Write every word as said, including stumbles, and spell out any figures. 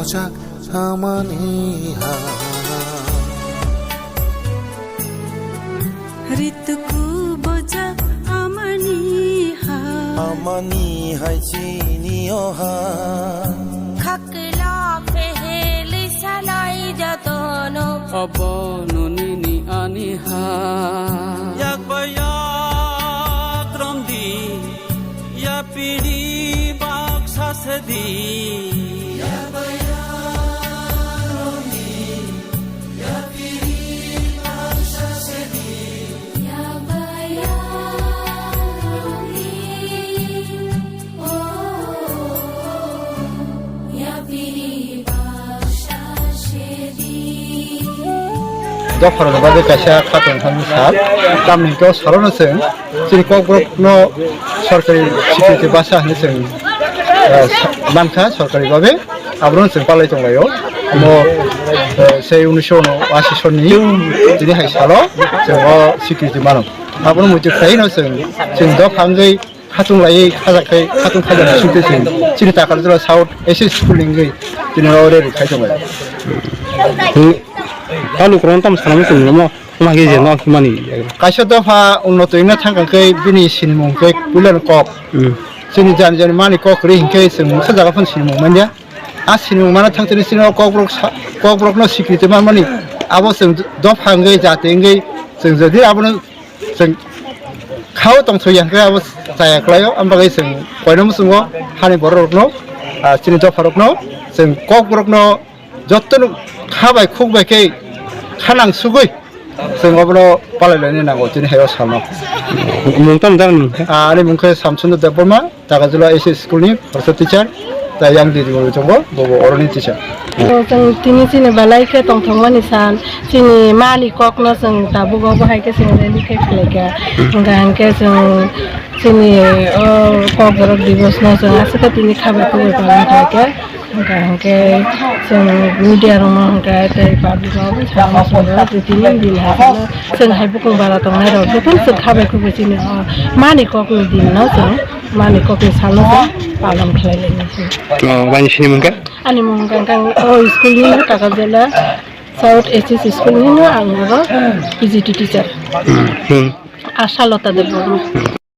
Chak amani ha. Ritku bojak amani ha. Amani hai chini o ha. Khakla peheli salai jatono. Abono nini ani ha. Yak ba yak rom di. Ya piri baksa sedi. Dopharokni bagwi kaisa khatungthangni sal, tamni hwnkhe o salono chwng chini Kokborokno sorkari sikriti basa hwnwi chwng, eh, sa-, mankha sorkari bagwi, abono chwng palai tonglaio. Omo, eh, sei unisho unashi sonni tini hai salo chwng o sikriti mano. Abono muitu khlaino chwng, chwng dopha wngwi khatung laiwi khajak khai, khatung khajak site se chini Takarjala South S S School ni wngwi tini o rally khai tonglai. Hmm. Talukrok tamo sanama chwng nomo, wngma khe je nok himani. Kaisa dopha unnoto wngna thang kha khe bini sinimung khe puilano kok. Hmm. Chini jani jani mani kok ri hinkhe chwng mungsa jaga phano sinimung manya. A sinimung mana thang tini chini Kokborok sa-, Kokborokno sikriti manmani abo chwng dopha wngwi jati wngwi chwng jodi abono Chwng khao tongthokya hwnkhe abo chaya kwlaio, aboni bagwi chwng koino muchungo hani bororokno, ah, chini dopharokno, chwng Kokborokno jotono kha bai khuk bai khe khanang sugwi chwng obono palai laina nango chini hai o salno. Mung tamo jani mung khe? Ah, ani mung khe Samsundar Debbarma. Takarjala S S school ni khoroksa teacher, tei yang didi bo tongo, bo bo oroni teacher. O chwng tini chini belai khe tongthokmani san, chini mani kokno chwng tabuk obo hai khe chwng rally khe khlai kha. Hwnkha hwnkhe chwng chini o Kokborok Divos no chwng aswk khe tini kha bai khuk bai palai khlai kha. Hwnkha hwnkhe chwng media rokno hwnkhe tei public rok sama songwi tini din hai kheno chwng hai bukung bara tongnai rok jotono chwng kha bai khuk bai chini o mani kokni din no chwng Mani kokni salno chwng palon khlai lainai. O, bani sini mung khe? Ani mung khe ang o school ni no Takarjala South S S school ni no ang oro P G T teacher. Hmm, hmm. Asha Lota Debbarma.